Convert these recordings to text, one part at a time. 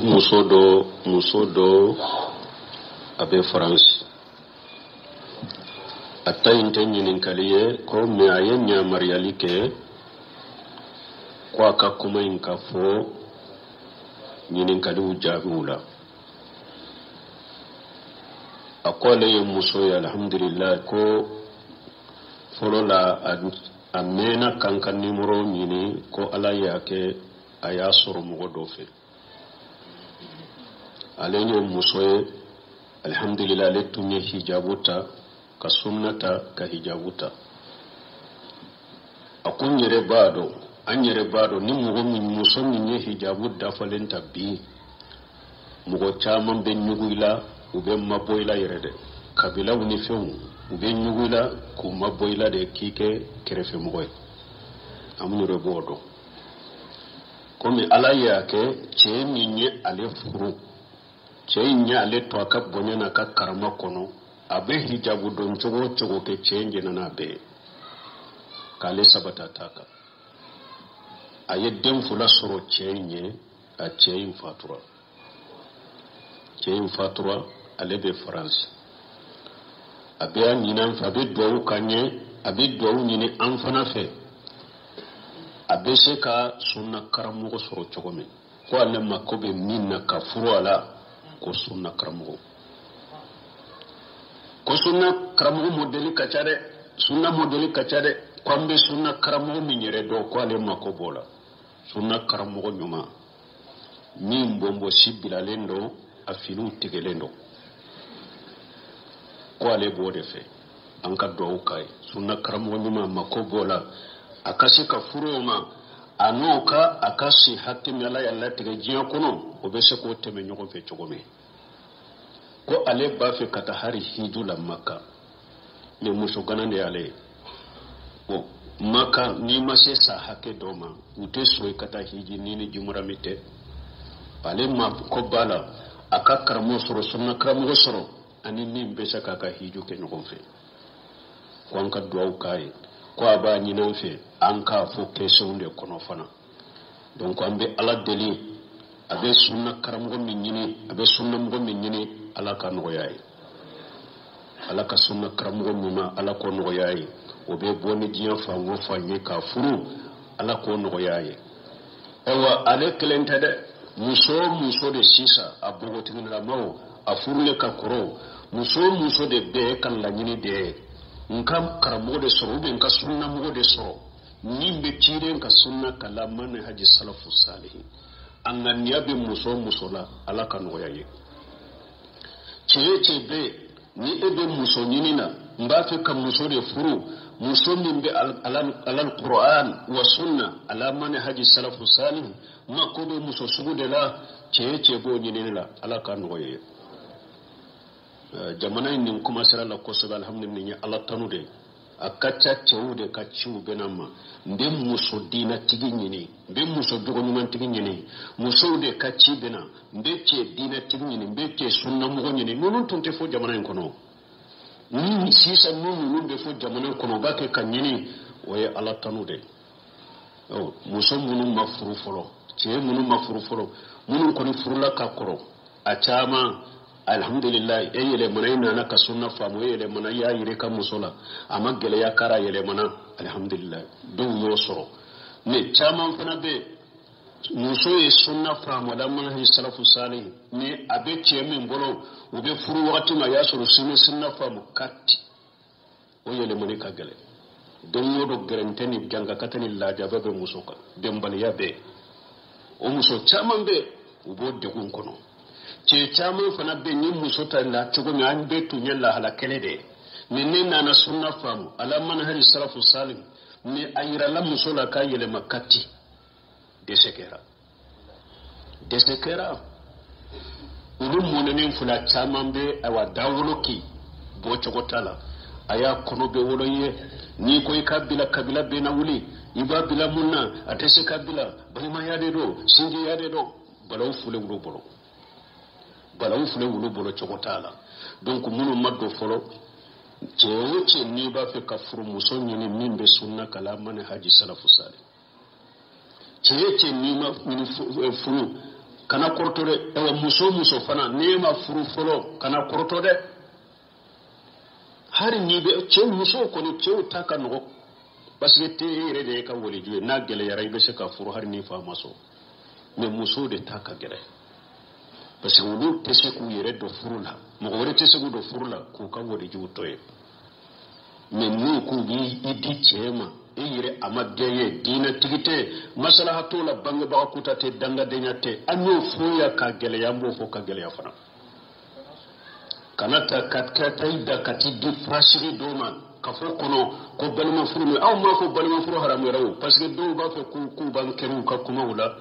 Ko muso dɔ a bɛ Faransi, a ta in tɛ ɲininkali ye ko, mais a ye ɲamariyali kɛ ko a ka kuma in ka fɔ ɲininkaliw jaabiw la. A ko ale ye muso ye, alhamdulilayi, ko fɔlɔ la a mɛnna kan ka nimoro ɲini, ko Ala y'a kɛ a y'a sɔrɔ mɔgɔ dɔ fɛ. Ale ye muso ye, alhamdulilayi, ale tun ye hijabu ta, ka sunna ta, ka hijabu ta. A ko n yɛrɛ b'a dɔn, an yɛrɛ b'a dɔn, ni mɔgɔ min, muso min ye hijabu dafalen ta bi, mɔgɔ caman bɛ ɲugu i la, u bɛ mabɔ i la yɛrɛ dɛ. Kabilaw ni fɛnw, u bɛ ɲugu i la k'u mabɔ i la de, k'i kɛ kɛrɛfɛmɔgɔ ye. An yɛrɛ b'o dɔn. Komi Ala y'a kɛ, cɛ min ye ale furu, cɛ in ye ale to a ka bonya n'a ka karama kɔnɔ. A bɛ hijabu don cogo o cogo kɛ, cɛ in jɛnna n'a bɛɛ ye k'ale sabata ta kan. A ye den fila sɔrɔ cɛ in ye. A cɛ in fatura, cɛ in fatura, ale bɛ Faransi. A bɛ a ɲini an fɛ, a bɛ duwawu k'an ye, a bɛ duwawu ɲini an fana fɛ, a bɛ se ka sunna karamɔgɔ sɔrɔ cogo min. Ko ale mako bɛ min na ka furu a la, ko sunna karamɔgɔ, ko sunna karamɔgɔ modèle ka ca dɛ, sunna modèle ka ca dɛ. Ko an bɛ sunna karamɔgɔ min yɛrɛ dɔn, ko ale mako b'o la, sunna karamɔgɔ ɲuman min bɔnbɔsi bilalen don, a finiw tigɛlen don, ko ale b'o de fɛ. An ka duwawu k'a ye. Sunna karamɔgɔ ɲuman mako b'o la, a ka se ka furu o ma, a n'o ka a ka si hakɛ min Ala y'a latigɛ diɲɛ kɔnɔ, o bɛ se k'o tɛmɛ ɲɔgɔn fɛ cogo min. Ko ale b'a fɛ ka taa hali hiju la Maka, mais muso gana de y'ale ye. Bon, Maka, n'i ma se sa hakɛ dɔ ma, u tɛ sɔn i ka taa hiji ni ni jumura min tɛ. Ale ma ko b'a la a ka karamɔgɔ sɔrɔ, sunna karamɔgɔ sɔrɔ, ani min bɛ se k'a ka hiju kɛ ɲɔgɔn fɛ. Ko an ka duwawu k'a ye, ko a b'a ɲini an fɛ an k'a fɔ questionw de kɔnɔ fana. Donc an bɛ Ala deli, a bɛ sunna karamɔgɔ min ɲini, a bɛ sunna mɔgɔ min ɲini, Ala ka nɔgɔya ye. Ala ka sunna karamɔgɔ ɲuman, Ala k'o nɔgɔya ye. O bɛ bɔ ni diɲɛ fan o fan ye k'a furu, Ala k'o nɔgɔya ye. Ayiwa, ale kelen tɛ dɛ. Muso o muso de sisan, a npogotigilamaw, a furulen ka kɔrɔ, muso o muso de bɛ ka laɲini de ye n ka karamɔgɔ de sɔrɔ, ou bien n ka sunnamɔgɔ de sɔrɔ min bɛ ciden ka sunna kalan, manhaji salafu salihi. A ŋaniya bɛ muso o muso la, Ala ka nɔgɔya ye. Cɛ o cɛ bɛ yen ni e bɛ muso ɲini na, n b'a fɛ ka muso de furu, muso min bɛ alal Qur'an wa sunna ala manhaji salafu salih, mako bɛ muso sugu de la. Cɛ o cɛ b'o ɲini la, Ala ka nɔgɔya ye. Jamana in nin kuma sera la kosɛbɛ, alhamdulilayi, nin ye Ala tanu de ye. A ka ca cɛw de ka ciw bɛ na ma: n bɛ muso diinɛtigi ɲini, n bɛ muso jogoɲumantigi ɲini. Musow de ka ci bɛ na: n bɛ cɛ diinɛtigi ɲini, n bɛ cɛ sunnamɔgɔ ɲini. Ninnu tun tɛ fɔ jamana in kɔnɔ. Ni sisan n'u ninnu bɛ fɔ jamana in kɔnɔ, u b'a kɛ ka ɲini, o ye Ala tanu de ye. Muso minnu ma furu fɔlɔ, cɛ minnu ma furu fɔlɔ, minnu kɔni furula ka kɔrɔ, a caman, alhamdulilayi, e yɛlɛmana, i nana ka sunna faamu, e yɛlɛmana, i y'a yira i ka muso la, a ma gɛlɛya kɛra, yɛlɛmana, alhamdulilayi, dɔw y'o sɔrɔ. Mais caman fana bɛ yen, muso ye sunna faamu ala manhaji salafu salih, ni a bɛ cɛ min bolo, u bɛ furu wagati min, a y'a sɔrɔ sunna faamu kati, o yɛlɛmani ka gɛlɛn. Don o don, gɛrɛntɛ ni jankakata ni lajaba bɛ muso kan, bɛnbaliya bɛ yen. O muso caman bɛ yen, u b'o degun kɔnɔ. Cɛ caman fana bɛ yen, ni muso ta la cogo min, an bɛɛ tun ye lahala kɛlɛ de ye. Mais ne nana sunna faamu ala manhaji salafu salim, ni a yirala muso la k'a yɛlɛma kati, dɛsɛ kɛra, dɛsɛ kɛra. Olu mɔnɛnen fila caman bɛ, ayiwa, dawolo ki bɔcogo t'a la. A y'a kɔnɔ bɛ wolo ye, n'i ko i k'a bila, kabila bɛɛ na wuli. I b'a bila mun na? A tɛ se ka bila. Balimaya de don, sinjiya de don. Balawu filɛ wulu bolo, balawu filɛ wulu bolo, cogo t'a la. Donc minnu ma don fɔlɔ, cɛ o cɛ n'i b'a fɛ ka furu muso ɲini min bɛ sunna kalan, manhaji salafu salih, cɛ o cɛ n'i ma ɲini furu Kana kɔrɔtɔ dɛ. Ayiwa, muso muso fana, n'e ma furu fɔlɔ, kana kɔrɔtɔ dɛ. Hali n'i bɛ cɛw, musow kɔni, cɛw ta ka nɔgɔ, parce que te e yɛrɛ de ye ka waliju ye. N'a gɛlɛyara, i bɛ se ka furu hali n'i fa ma sɔn. Mais musow de ta ka gɛlɛn, parce que olu tɛ se k'u yɛrɛ don furu la, mɔgɔ wɛrɛ tɛ se k'u don furu la k'u ka walijuw to yen. Mais n'u k'u b'i di cɛ ma, e yɛrɛ a ma diya ye, diinɛtigi tɛ, masalaha t'o la, bangebaga kuta tɛ, dangadenya tɛ. An y'o fɔ yan ka gɛlɛya, an b'o fɔ ka gɛlɛya fana. Kana ta ka taa i da ka t'i di fasigi dɔ ma ka fɔ kɔnɔ ko balima furu. Min aw m'a fɔ balima furu haramuyara o, parce que dɔw b'a fɛ k'u b'an kɛr'u ka kumaw la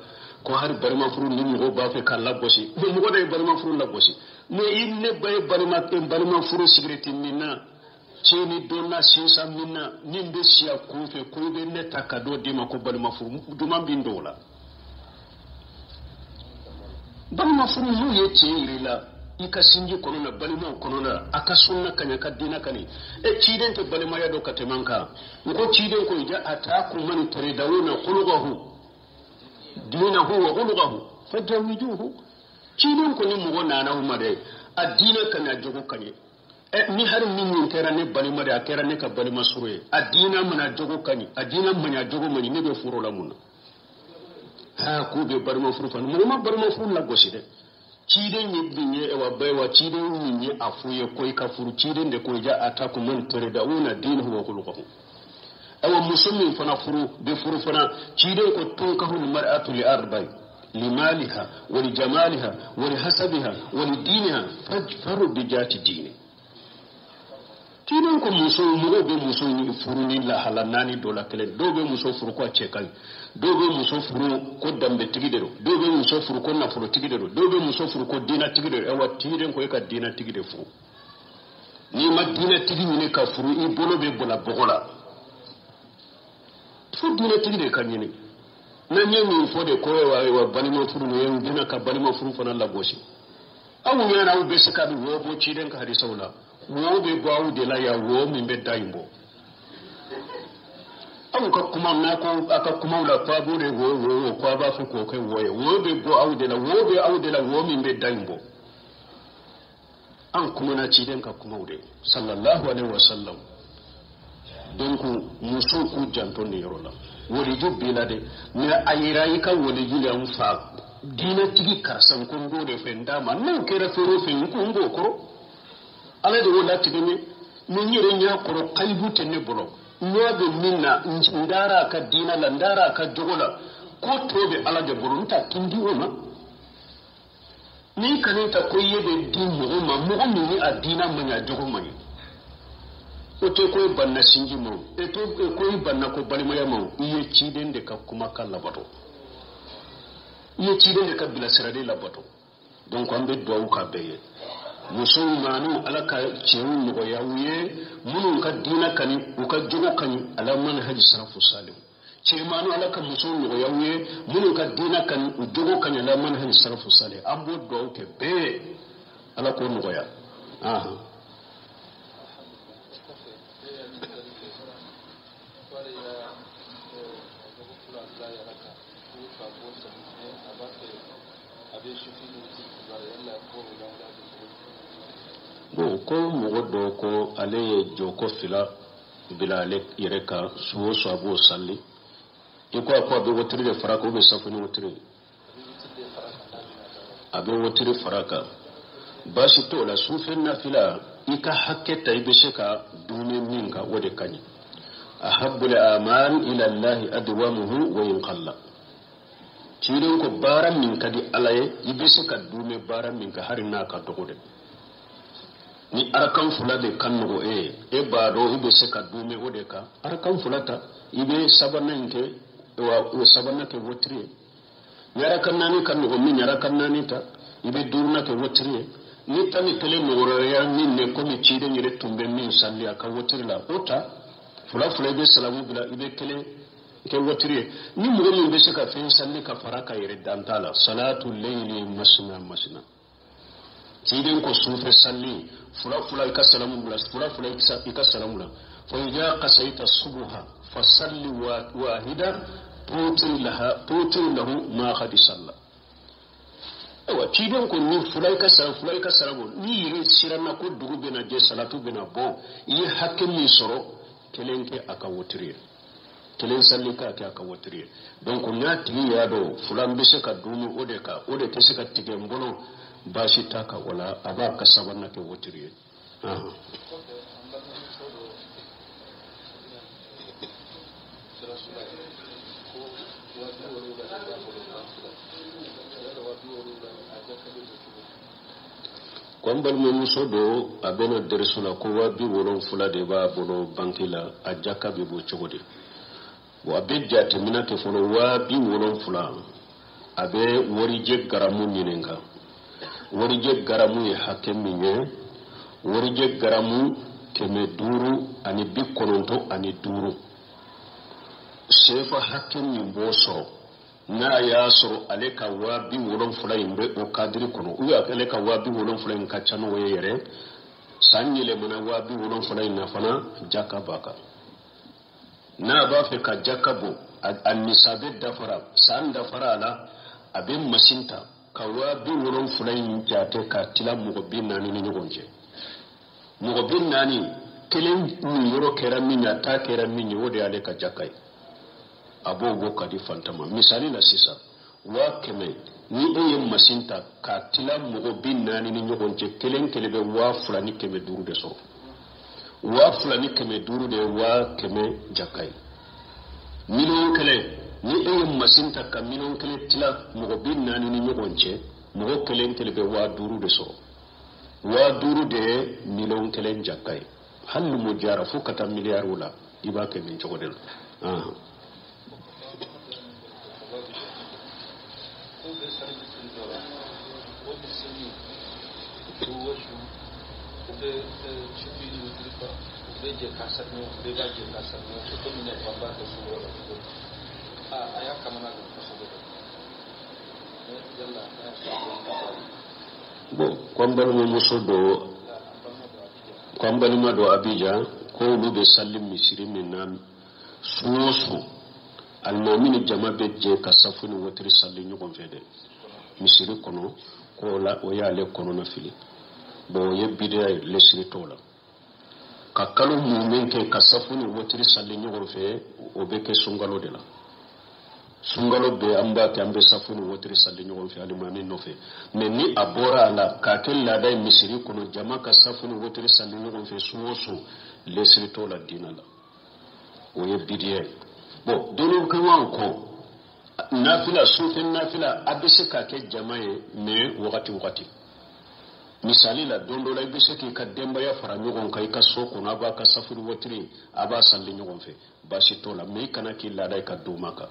ko hali balima furu ni mɔgɔw b'a fɛ k'a lagosi. Mais mɔgɔ de ye balima furu lagosi? Mais i ne ba ye balima furu sigirɛti min na, cɛ ni donna sinsan min na, ni n bɛ siya kun fɛ ko i bɛ ne ta ka dɔ d'i ma ko balima furu juman bin dɔw la. Balima furu n'u ye cɛ yir'i la i ka sinji kɔnɔ na, balimaw kɔnɔ na, a ka sunna ka ɲi, a ka diinɛ ka ɲi. E ciden tɛ balimaya dɔn ka tɛmɛ an kan. N ko ciden ko ija ataakum man taridawna khuluqahu dinahu wa khuluqahu fajawijuhu. Ciden ko ni mɔgɔ nana aw ma dɛ, a diinɛ ka ɲi, a jogo ka ɲi. Ni hali min min kɛra ne balima de, a kɛra ne ka balima sɔrɔ ye, a diinɛ mana jogo ka ɲi, a diinɛ man ɲi, a jogo man ɲi, ne bɛ furu la mun na? Ha, k'u bɛ balima furu fana. Mɔgɔ ma balima furu lagosi dɛ. Ciden ye min ye, wa bɛɛ wa ciden min ye a f'u ye ko i ka furu, ciden de ko ija ataakum man taridawna dinahu wa khuluqahu. Ayiwa, muso min fana furu bɛ furu fana, ciden ko tunkahu mar'atu li arba'i limaliha wa li jamaliha wa li hasabiha wa li diniha fajfaru bi jati dini. Ciden ko muso, mɔgɔw bɛ muso furu ni lahala naani dɔ la kelen. Dɔw bɛ muso furu ko a cɛ ka ɲi, dɔw bɛ muso furu ko danbetigi de don, dɔw bɛ muso furu ko nafolotigi de don, dɔw bɛ muso furu ko diinɛtigi de don. Ayiwa, ciden ko e ka diinɛtigi de furu. N'i ma diinɛtigi ɲini ka furu, i bolo bɛ bɔla bɔgɔ la. Fo diinɛtigi de ka ɲini. N'an ye nin fɔ de ko ayiwa balima furu nin ye, n bɛna ka balima furu fana lagosi. Aw ɲɛna aw bɛ se ka wo bɔ ciden ka hadisaw la. Wo bɛ bɔ aw de la yan, wo min bɛ da in bɔ. Aw ka kuma n'a ko a ka kumaw la ko a b'o de wo wo wo ko a b'a fɛ k'o kɛ wo ye. Wo bɛ bɔ aw de la, wo bɛ aw de la, wo min bɛ da in bɔ. An kumana ciden ka kumaw de sallallahu alaihi wa sallam. Donc musow k'u janto nin yɔrɔ la. Waliju b'i la dɛ, mais a yira i ka waliju la, n fa diinɛtigi karisa, n ko n b'o de fɛ, n d'a ma. N'o kɛra fɛn o fɛn, n ko n b'o kɔrɔ. Ala de y'o latigɛ n ye. Mais n yɛrɛ ɲɛ kɔrɔ, kayibu tɛ ne bolo. N ɲɛ bɛ min na, n dara a ka diinɛ la, n dara a ka jogo la, ko tɔ bɛ Ala de bolo, n t'a tun di o ma. N'i kana ta ko i ye bɛ di mɔgɔ ma, mɔgɔ min ni a diinɛ man ɲi, a jogo man ɲi, o tɛ ko e banna sinji ma o, e to ko i banna ko balimaya ma o. I ye ciden de ka kumakan labato, i ye ciden de ka bilasirali labato. Donc an bɛ duwawu k'a bɛɛ ye. Musow maanu, Ala ka cɛw nɔgɔya u ye, minnu ka diinɛ ka ɲi, u ka jogo ka ɲi, ala manhaji salafu salihu. Cɛmaanu, Ala ka musow nɔgɔya u ye, minnu ka diinɛ ka ɲi, u jogo ka ɲi, ala manhaji salafu salihu. An b'o duwawu kɛ bɛɛ, Ala k'o nɔgɔya. Ahan. Bon, ko mɔgɔ dɔ ko ale ye jɔko fila bila ale yɛrɛ kan, su o su a b'o sali. I ko a ko a bɛ wotiri de fara kan, o bɛ safo ni wotiri, a bɛ wotiri fara kan, baasi t'o la. Sufɛ nafila, i ka hakɛ ta, i bɛ se ka dumuni min kan, o de ka ɲi. Ahabbul amal ila Allahi adwamuhu wa in qalla. Ciden ko baara min ka di Ala ye, i bɛ se ka dumuni baara min kan, hali n'a ka dɔgɔ dɛ. Ni arakan fila de ka nɔgɔ e ye, e b'a dɔn i bɛ se ka dumuni o de kan, arakan fila ta, i bɛ sabanan in kɛ, wa o sabanan kɛ wotiri ye. Ni arakan naani ka nɔgɔ min ye, arakan naani ta, i bɛ duurunan kɛ wotiri ye. Ni 11 nɔgɔyara min ye, komi ciden yɛrɛ tun bɛ min sali a ka wotiri la, o ta fila fila, i bɛ salamu bila, i bɛ kelen kɛ wotiri ye. Ni mɔgɔ min bɛ se ka fɛn sali ka fara ka yɛrɛ dan t'a la, salatu leyli masina masina. Ciden ko sufɛ sali fila fila, i ka salamu bila, fila fila, i ka salamu bila. Fa idha qasaita subuha fa salli wahida tutir laha tutir lahu ma qad salla. Ayiwa, ciden ko ni fula i ka sara, fula i ka sara bɔ. N'i yɛrɛ siranna ko dugu bɛna jɛ, salatu bɛna bɔ, i ye hakɛ min sɔrɔ, kelen kɛ a ka wotiri ye, kelen sali k'a kɛ a ka wotiri ye. Donc n'a tigi y'a dɔn fula n bɛ se ka dumu o de kan, o de tɛ se ka tigɛ n bolo, baasi t'a kan o la, a b'a ka sabanan kɛ wotiri ye. Ko n balimamuso don, a bɛna dɛrisu la, ko 70,000 de b'a bolo banki la, a jaka bɛ bɔ cogo di? Bon, a bɛ jateminɛ kɛ fɔlɔ, 70,000, a bɛ warijɛ garamu ɲininka, warijɛ garamu ye hakɛ min ye. Warijɛ garamu 595, sefa hakɛ min b'o sɔrɔ, n'a y'a sɔrɔ ale ka 70,000 in bɛ o kadiri kɔnɔ, ou bien ale ka 70,000 in ka ca n'o ye yɛrɛ, san yɛlɛmana 70,000 in na fana, jaka b'a kan. N'a b'a fɛ ka jaka bɔ, a nisabe dafara, san dafara a la, a bɛ masin ta ka 70,000 in jate k'a tila mɔgɔ 40 ni ɲɔgɔn cɛ. Mɔgɔ 40, kelen niyɔrɔ kɛra min ye, a ta kɛra min ye, o de y'ale ka jaka ye, a b'o bɔ ka di fantan ma. Misali la sisan, 100,000, ni e ye masin ta k'a tila mɔgɔ 40 ni ɲɔgɔn cɛ, kelen kelen bɛ 2,500 de sɔrɔ. 2,500 de ye 100,000 jaka ye. 1,000,000, ni e ye masin ta ka 1,000,000 tila mɔgɔ 40 ni ɲɔgɔn cɛ, mɔgɔ kelen kelen bɛ 5,000 de sɔrɔ. 5,000 de ye 1,000,000 jaka ye. Hali ni mo jara fo ka taa miliyariw la, i b'a kɛ nin cogo de la. Bon, ko an balimamuso dɔ, ko an balima dɔ Abijan, ko olu bɛ sali misiri min na, su o su alimami ni jama bɛ jɛ ka safu ni wotiri sali ɲɔgɔn fɛ dɛ misiri kɔnɔ, ko la o y'ale kɔnɔna fili. Bon, o ye bidiya ye, lesiri t'o la. Ka kalo mumɛ kɛ ka safu ni wotiri sali ɲɔgɔn fɛ, o bɛ kɛ sunkalo de la. Sunkalo bɛɛ an b'a kɛ, an bɛ safu ni wotiri sali ɲɔgɔn fɛ alimami nɔfɛ. Mɛ ni a bɔra a la k'a kɛ laada ye misiri kɔnɔ, jama ka safu ni wotiri sali ɲɔgɔn fɛ su o su, lesiri t'o la diinɛ la, o ye bidiya ye. Bon, dɔnnikɛlaw ko nafila, sufɛ nafila, a bɛ se ka kɛ jama ye, mɛ wagati wagati. Misali la, don dɔ la i bɛ se k'i ka denbaya fara ɲɔgɔn kan i ka so kɔnɔ, a b'a ka safu ni wotiri, a b'a sali ɲɔgɔn fɛ, baasi t'o la. Mɛ i kana k'i laada ye ka d'o ma kan.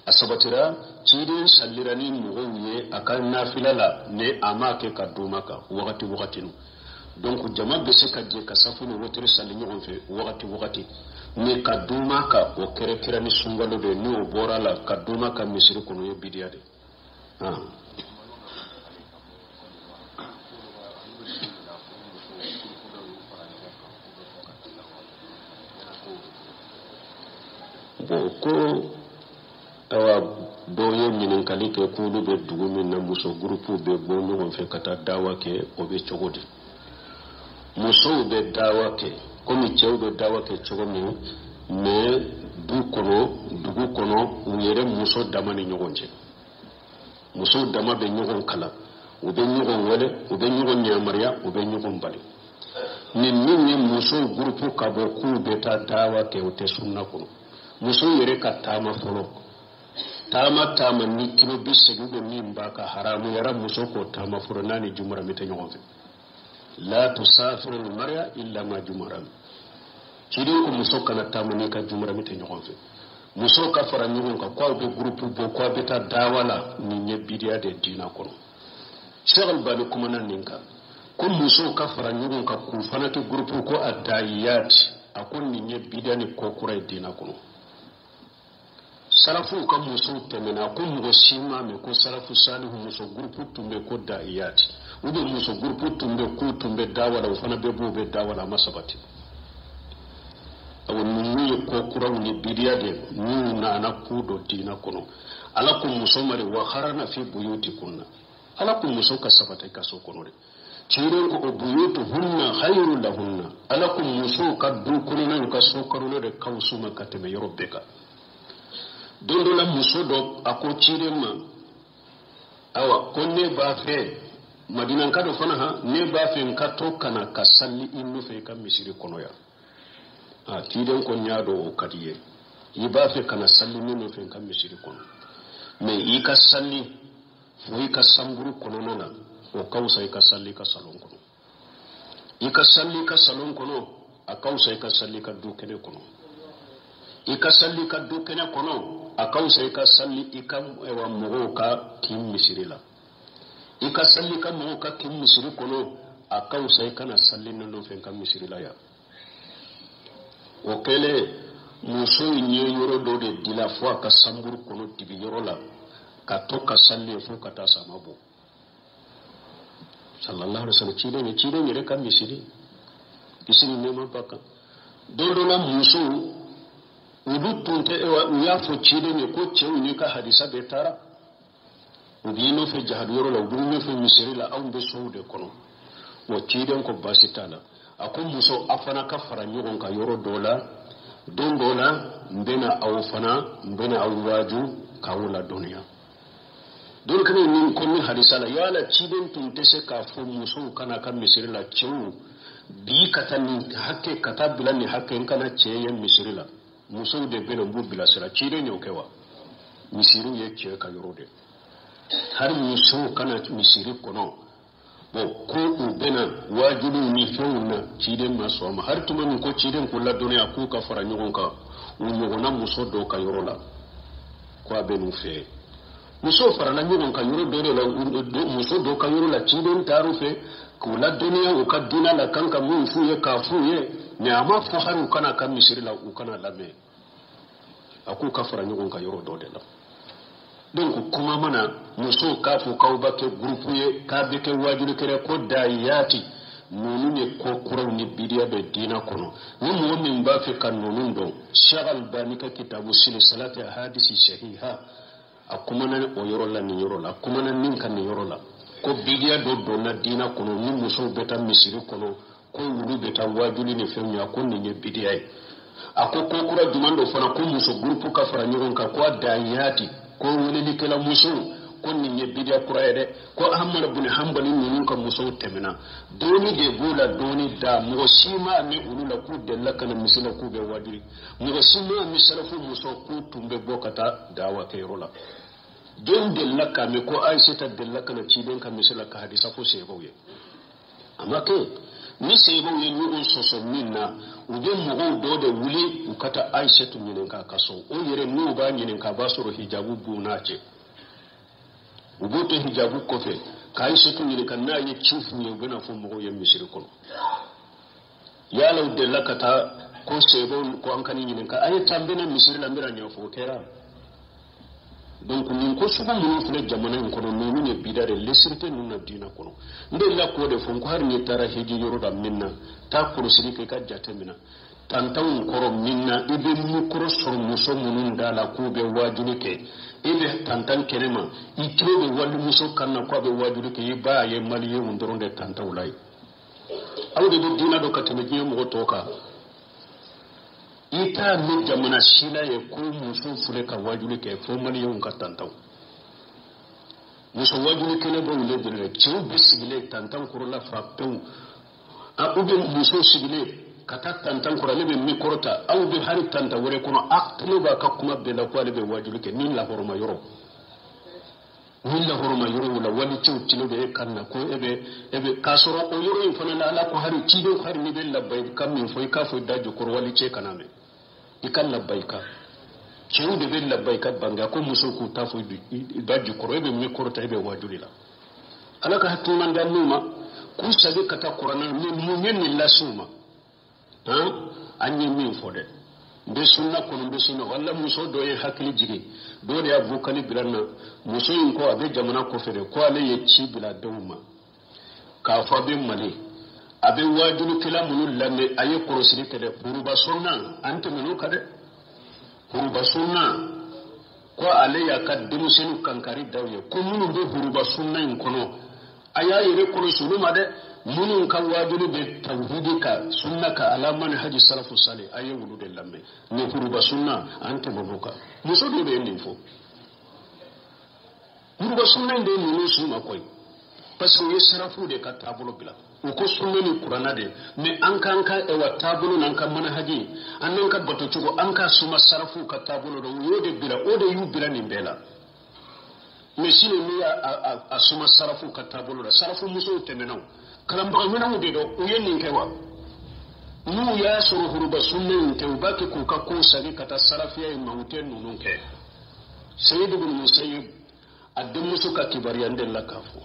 A sabatira ciden salira ni mɔgɔw ye a ka nafila la, ni a m'a kɛ ka d'o ma kan wagati wagati nu. Donc jama bɛ se ka jɛ ka safu ni wotiri sali ɲɔgɔn fɛ wagati wagati, ni ka d'o ma kan, o kɛra kira ni sunkalo de ye. Ni o bɔra la ka d'o ma kan misiri kɔnɔ, o ye bidiya de ye. Bon, ko ayiwa, dɔw ye ɲininkali kɛ k'olu bɛ dugu min na, muso gurupuw bɛ bɔ ɲɔgɔn fɛ ka taa dawa kɛ, o bɛ cogo di? Musow bɛ dawa kɛ komi cɛw bɛ dawa kɛ cogo min, mɛ du kɔnɔ, dugu kɔnɔ, u yɛrɛ muso dama ni ɲɔgɔn cɛ, musow dama bɛ ɲɔgɔn kalan, u bɛ ɲɔgɔn wele, u bɛ ɲɔgɔn yamaruya, u bɛ ɲɔgɔn bali. Ni min ye musow gurupu ka bɔ k'u bɛ taa dawa kɛ, o tɛ sunna kɔnɔ. Musow yɛrɛ ka taama fɔlɔ, taama taama ni kilo 80 bɛ min b'a ka haramuyara muso k'o taama fɔlɔ n'a ni jumurami tɛ ɲɔgɔn fɛ. La tusafiru almar'a illa ma jumurami. Ciden ko muso kana taama n'i ka jumurami tɛ ɲɔgɔn fɛ. Musow ka fara ɲɔgɔn kan k'aw bɛ gurupu bɔ k'aw bɛ taa dawa la, nin ye bidiya de diinɛ kɔnɔ. Cheikh Albani kumana nin kan ko musow ka fara ɲɔgɔn kan k'u fana kɛ gurupu ko a dayiyati, a ko nin ye bidiya ni ko kura ye diinɛ kɔnɔ. Salafuw ka musow tɛmɛna, ko mɔgɔ si m'a mɛn ko salafu salihu muso gurupu tun bɛ ko dayiyati, ou bien muso gurupu tun bɛ k'u tun bɛ dawa la, o fana bɛ bɔ u bɛ dawa la, a ma sabati. Awo, ninnu ye ko kuraw ni bidiya de n'u nana k'u don diinɛ kɔnɔ. Ala ko muso ma de wa harana fi buyutikunna. Ala ko muso ka sabati i ka so kɔnɔ de. Ciden ko o buyutuhunna khayru lahunna. Ala ko musow ka du kɔnɔna, u ka so kɔnɔna de ka wusu ma ka tɛmɛ yɔrɔ bɛɛ kan. Don dɔ la, muso dɔ a ko ciden ma, awa, ko ne b'a fɛ, Madinanka dɔ fana, han, ne b'a fɛ n ka to ka na ka sali i nɔfɛ i ka misiri kɔnɔ yan. A ciden ko n y'a dɔn o ka di ye, i b'a fɛ ka na sali ne nɔfɛ n ka misiri kɔnɔ, mɛ i ka sali fo i ka sanburu kɔnɔna na, o ka wusa i ka sali i ka salon kɔnɔ. I ka sali i ka salon kɔnɔ, a ka wusa i ka sali i ka du kɛnɛ kɔnɔ. I ka sali i ka du kɛnɛ kɔnɔ, a ka wusa i ka sali i ka mɔgɔw ka kin misiri la. I ka sali i ka mɔgɔw ka kin misiri kɔnɔ, a ka wusa i kana sali ne nɔfɛ n ka misiri la yan. O kɛlen, muso in ye yɔrɔ dɔ de dila fo a ka sanburu kɔnɔ, dibi yɔrɔ la, ka to ka sali fo ka taa sama bɔ. Sallallahu alaihi wasallam, ciden ye, ciden yɛrɛ ka misiri, kisi ni nɛɛma b'a kan. Don dɔ la, musow olu tun tɛ, u y'a fɔ ciden ye ko cɛw n'i ka hadisa bɛɛ taara, u b'i nɔfɛ jahadu yɔrɔ la, u b'i nɔfɛ misiri la, anw bɛ sow de kɔnɔ. Wa ciden ko baasi t'a la. A ko muso, a fana ka fara ɲɔgɔn kan yɔrɔ dɔ la, don dɔ la n bɛna aw fana, n bɛna aw waaju k'aw ladɔnniya. Don kelen nin ko ni hadisa la, yala ciden tun tɛ se k'a fɔ musow kana ka misiri la, cɛw bi ka taa nin hakɛ ka taa bila nin hakɛ, n kana cɛ ye misiri la, musow de bɛ na, n b'u bilasira? Ciden y'o kɛ wa? Misiriw ye cɛ ka yɔrɔ de, hali musow kana misiri kɔnɔ. Bon, ko u bɛna waajuliw ni fɛnw na, ciden ma sɔn a ma. Hali tuma min ko ciden k'u ladɔnniya k'u ka fara ɲɔgɔn kan u ɲɔgɔnna muso dɔw ka yɔrɔ la, ko a bɛ n'u fɛ, musow farala ɲɔgɔn kan yɔrɔ dɔ de la, muso dɔw ka yɔrɔ la. Ciden taar'u fɛ k'u ladɔnniya u ka diinɛ la, kan ka mun f'u ye k'a f'u ye, mɛ a ma fɔ hali u kana ka misiri la, u kana lamɛn. A k'u ka fara ɲɔgɔn kan yɔrɔ dɔ de la. Donc kuma mana musow k'a fɔ k'aw b'a kɛ gurupu ye, k'a bɛ kɛ waajulikɛla ko dayati, ninnu ye ko kuraw ni bidiya bɛ diinɛ kɔnɔ. Ni mɔgɔ min b'a fɛ ka ninnu dɔn, Sheikh Albani ka kitabu Silsilati Hadisi Sahiha, a kumana o yɔrɔ la, nin yɔrɔ la, a kumana min kan nin yɔrɔ la, ko bidiya dɔ donna diinɛ kɔnɔ ni musow bɛ taa misiri kɔnɔ, ko wulu bɛ taa waajuli ni fɛnw ye, a ko nin ye bidiya ye. A ko ko kura jumɛn dɔ fana, ko muso gurupu ka fara ɲɔgɔn kan, ko a dayati, ko welelikɛla musow, ko nin ye bidiya kura ye dɛ. Ko Ahmad bin Hanbali ninnu ka musow tɛmɛna, dɔɔni de b'u la, dɔɔni da, mɔgɔ si m'a mɛn olu la k'u delila ka na misi la k'u bɛ waajuli. Mɔgɔ si m'a mɛn salafu musow k'u tun bɛ bɔ ka taa dawa kɛyɔrɔ la. Jɔn delila k'a mɛn ko Ayisata delila ka na ciden ka misi la ka hadisa fɔ seebaw ye? A ma kɛ. Ni seebaw ye ɲɔgɔn sɔsɔ min na, u bɛ mɔgɔw dɔ de wuli u ka taa Ayisatu ɲininka a ka so. O yɛrɛ, n'u b'a ɲininka, a b'a sɔrɔ hijabu b'u n'a cɛ, u b'o to hijabu kɔfɛ ka Ayisatu ɲininka. N'a ye ci f'u ye, u bɛna fɔ mɔgɔw ye misiri kɔnɔ. Yala u delila ka taa ko seebaw ko an ka nin ɲininka, a ye taa, n bɛna misiri la, n bɛna ɲɛfɔ? O kɛra. Donc nin ko sugu minnu filɛ jamana in kɔnɔ, ninnu ye bida de, lesirite ninnu na diinɛ kɔnɔ. N delila k'o de fɔ, n ko hali n'i taara hiji yɔrɔ la min na, taa kɔlɔsili kɛ, i ka jate minɛ tantanw kɔrɔ min na, i bɛ mikoro sɔrɔ muso minnu da la k'u bɛ waajuli kɛ. I bɛ tantan kɛnɛ ma, i tulo bɛ walimuso kan na ko a bɛ waajuli kɛ, i b'a ye maliyɛnw dɔrɔn de tantanw la ye. Aw de bɛ diinɛ dɔn ka tɛmɛ diɲɛ mɔgɔ tɔw kan. I t'a mɛn jamana si la ye ko muso filɛ ka waajuli kɛ, fo maliyɛnw ka tantanw. Muso waajuli kɛnɛ bɛ wuli dɔrɔn, cɛw bɛ sigilen tantan kɔrɔla fa pewu. U bɛ muso sigilen ka taa tantan kɔrɔ, ale bɛ mikɔrɔ ta, aw bɛ hali tantan wɛrɛ kɔnɔ, a tulo b'a ka kuma bɛɛ la ko ale bɛ waajuli kɛ. Ni lahɔrɔma yɔrɔ, ni lahɔrɔma yɔrɔw la, walicɛw tulo bɛ e kan na ko e bɛ k'a sɔrɔ o yɔrɔ in fana la, Ala ko hali ciden ko hali n'i bɛ labayika min fɔ, i k'a fɔ i da jukɔrɔ, walicɛ kana mɛn i ka labayika. Cɛw de bɛ labayika bange, a ko musow k'u ta fɔ i da jukɔrɔ. E bɛ mikɔrɔ ta, e bɛ waajuli la. Ala ka hakilina da n'u ma k'u sagi ka taa kuranɛ. Ni mun ye nin lase u ma? Han, an ye min fɔ dɛ, n bɛ sunna kɔnɔ, n bɛ sunna wala. Muso dɔ ye hakili jigin, dɔ de y'a vocal bila n na. Muso in ko a bɛ jamana kɔfɛ de, ko ale ye ci bila dɔw ma k'a fɔ a bɛ Mali, a bɛ waajulikɛla minnu lamɛn, a ye kɔlɔsili kɛ dɛ, kuruba sunna, an tɛmɛn'o kan dɛ, kuruba sunna, ko ale y'a ka denmisɛnninw kankari da u ye ko minnu bɛ huruba sunna in kɔnɔ, a y'a yɛrɛ kɔlɔsi olu ma dɛ. Minnu ka waajuli bɛ tawhidi kan, sunna kan, ala manhaji salafu sali, a ye olu de lamɛn. Ni huruba sunna, an tɛmɛn'o kan. Muso dɔ de ye nin fɔ. Huruba sunna in de ye ninnu s'u ma koyi, parce que u ye sarafu de ka taabolo bila. U ko sunna ni kuranna de, mais an k'an ka ɛwa taabolo n'an ka manahaji, an n'an ka bato cogo, an ka suma sarafu ka taabolo dɔn. U y'o de bila, o de y'u bila nin bɛɛ la. Mais sinon n'u y'a a suma sarafu ka taabolo la, sarafu musow tɛmɛna, o kalanbaga ɲɛnamaw de dɔn. U ye nin kɛ wa? N'u y'a sɔrɔ huruba sunna in tɛ, u b'a kɛ k'u ka kow sagi ka taa sarafiya in ma, u tɛ ninnu kɛ. Seyidu bin Musayib a denmuso ka kibaruya n delila k'a fɔ.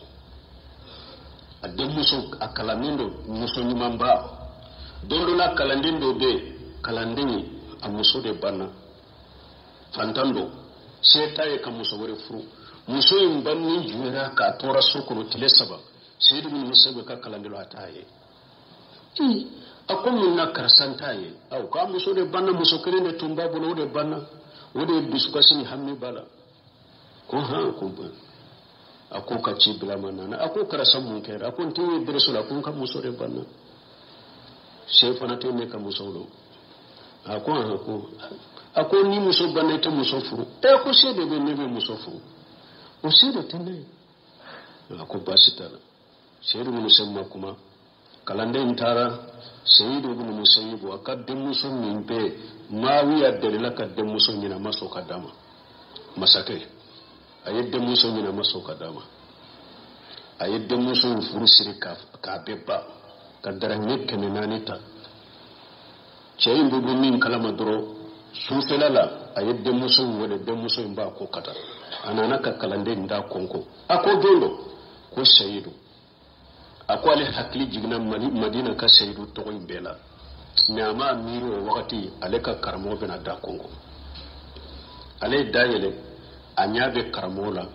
A denmuso, a kalannen don, muso ɲumanba. Don dɔ la, kalanden dɔ bɛ yen, kalanden a muso de banna, fantan don, se t'a ye ka muso wɛrɛ furu. Muso in banni juyara k'a tora so kɔnɔ tile 3. Seyidu bin Musayib ka kalanden a t'a ye. A ko mun na karisa t'a ye? Aw k'a muso de banna, muso kelen de tun b'a bolo, o de banna, o de ye dusukasi ni hami b'a la. Ko han, ko a ko ka ci bila ma nana. A ko karisa, mun kɛra? A ko n tɛ ye bereso la, ko n ka muso de banna, se fana tɛ ne ka muso don. A ko han, ko a ko ni muso banna, i tɛ muso furu? E ko se de bɛ ne, bɛ muso furu, o se de tɛ ne ye. A ko baasi t'a la. Seyidu bin Musayib ma kuma. Kalanden taara Seyidu bin Musayib a ka denmuso min bɛ Maawiya delila ka denmuso ɲini, a ma sɔn ka d'a ma. Masakɛ a ye denmuso ɲini, a ma sɔn ka d'a ma. A ye denmuso in furu siri k'a bɛɛ ban, ka darahimɛ 400 ta. Cɛ in bɛ bɔ min kalama dɔrɔn, sufɛla la a ye denmuso in wele. Denmuso in b'a ko ka taa, a nana ka kalanden da kɔnkɔn. A ko don dɔ ko Seyidu, a ko ale hakili jiginna Madina ka Seyidu tɔgɔ in bɛɛ la, mais a m'a miiri o wagati ale ka karamɔgɔ bɛna da kɔnkɔn. Ale ye da yɛlɛ, a ɲɛ bɛ karamɔgɔ la,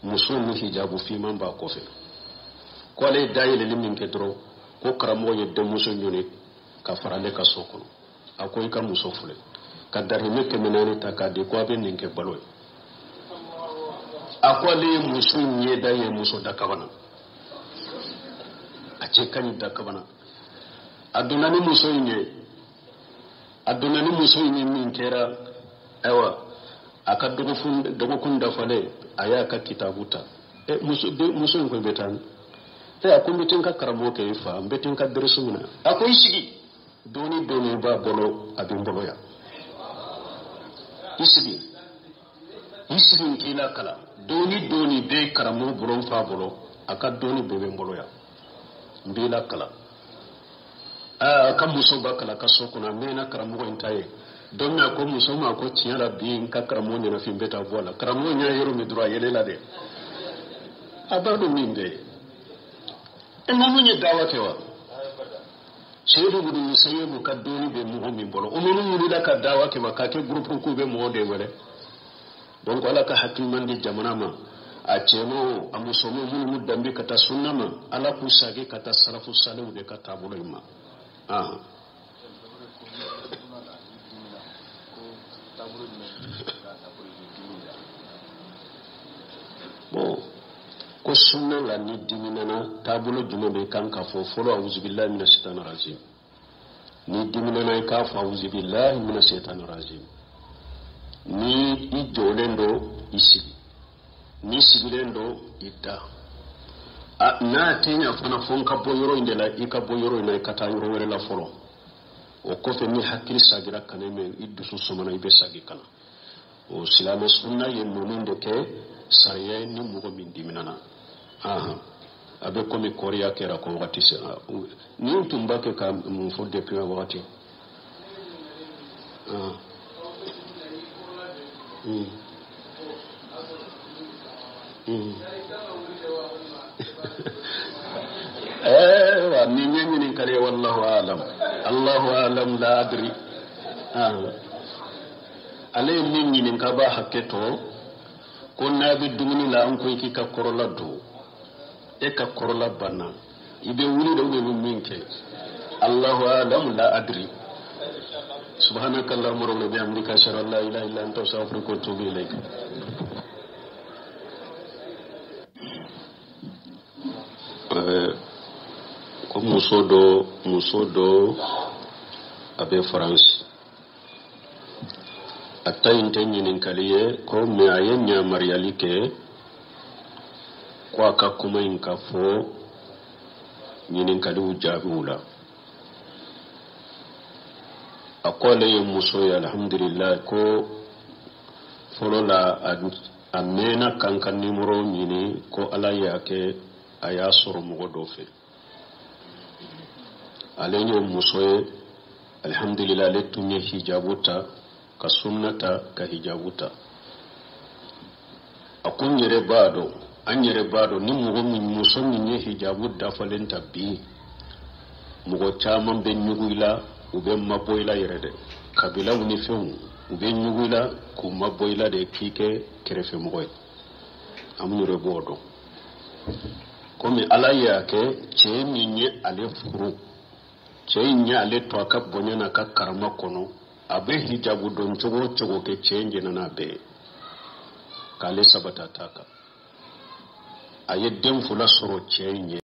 muso ni hijabu finman b'a kɔfɛ. Ko ale ye da yɛlɛli min kɛ dɔrɔn, ko karamɔgɔ ye denmuso ɲini ka fara ale ka so kɔnɔ. A ko i ka muso filɛ, ka darahimɛ 400 ta k'a di, ko a bɛ nin kɛ balo ye. A ko ale ye muso ɲɛda ye, muso da kabana, a cɛ ka ɲi da kabana. A donna ni muso in ye, a donna ni muso in ye min kɛra, ayiwa, a ka dɔgɔkun dafalen, a y'a ka kitabu ta. E muso, muso in ko i bɛ taa min? E a ko n bɛ taa n ka karamɔgɔ kɛ i fa, n bɛ taa n ka dɛrɛsu minɛ. A ko i sigi, dɔɔni dɔɔni b'a bolo, a bɛ n bolo yan. I sigi, i sigi, n k'i lakalan. Dɔɔni dɔɔni bɛ karamɔgɔ bolo, n fa bolo, a ka dɔɔni bɛɛ bɛ n bolo yan, n b'i lakalan. Aa, a ka muso b'a kalan a ka so kɔnɔ, a mɛnna karamɔgɔ in ta ye. Don min a ko muso ma ko tiɲɛ la bi n ka karamɔgɔ ɲɛnafin bɛ taa bɔ a la. Karamɔgɔ ɲɛ yɔrɔ min dɔrɔn, a yɛlɛla dɛ, a b'a dɔn min bɛ yen. E ninnu ye dawa kɛ wa? Seyidu bin Musayibu ka dɔnni bɛ mɔgɔ min bolo, o minnu wulila ka dawa kɛ wa, k'a kɛ groupe k'u bɛ mɔgɔ de wele. Donc Ala ka hakiliman di jamana ma, a cɛman o a musoman, minnu b'u danbe ka taa sunna ma, Ala k'u sagi ka taa salafu saliw de ka taabolo in ma. Ah. Bon, ko sunna la, ni dimi nana, taabolo jumɛn bɛ kan ka fɔ fɔlɔ? Awuzubilahi mina shaitani rajim. Ni dimi nana, i k'a fɔ awuzubilahi mina shaitani rajim. Ni i jɔlen don, i sigi. Ni sigilen don, i da. A n'a tɛ ɲa fana, fo n ka bɔ yɔrɔ in de la, i ka bɔ yɔrɔ in na, i ka taa yɔrɔ wɛrɛ la fɔlɔ. O kɔfɛ, ni hakili sagira ka ne mɛn, i dusu sumana, i bɛ sagi ka na. O silamɛ sunna ye ninnu de kɛ sariya ye ni mɔgɔ min dimina na. A bɛ komi kɔriya kɛra ko wagati sera ni n tun b'a kɛ ka mun fɔ depuis a wagati. Ewa, ni ye ɲininkali ye, wallahu alam, allahu alam, la adri. Ale ye min ɲininka, b'a hakɛ to ko n'a bɛ dumuni la, an ko i k'i ka kɔrɔla don, e ka kɔrɔla banna, i bɛ wuli de, ou bien i bɛ min kɛ? Allahu alam, la adri. Subhanaka Allahumma rabbana bihamdika, ashhadu an la ilaha illa anta, astaghfiruka wa atubu ilayk. Ko muso dɔ a bɛ Faransi, a ta in tɛ ɲininkali ye ko, mais a ye ɲamariyali kɛ ko a ka kuma in ka fɔ ɲininkaliw jaabiw la. A ko ale ye muso ye, alhamdulilayi, ko fɔlɔ la a mɛnna k'an ka nimoro ɲini, ko Ala y'a kɛ a y'a sɔrɔ mɔgɔ dɔ fɛ. Ale ye muso ye, alhamdulilayi, ale tun ye hijabu ta, ka sunna ta, ka hijabu ta. A ko n yɛrɛ b'a dɔn, an yɛrɛ b'a dɔn, ni mɔgɔ min, muso min ye hijabu dafalen ta bi, mɔgɔ caman bɛ ɲugu i la, u bɛ mabɔ i la yɛrɛ dɛ. Kabilaw ni fɛnw, u bɛ ɲugu i la k'u mabɔ i la de, k'i kɛ kɛrɛfɛmɔgɔ ye. An yɛrɛ b'o dɔn. Komi Ala y'a kɛ, cɛ min ye ale furu, cɛ in ye ale to a ka bonya n'a ka karama kɔnɔ. A bɛ hijabu dɔn cogo o cogo kɛ, cɛ in jɛnna n'a bɛɛ ye k'ale sabata ta kan. A ye den fila sɔrɔ cɛ in ye.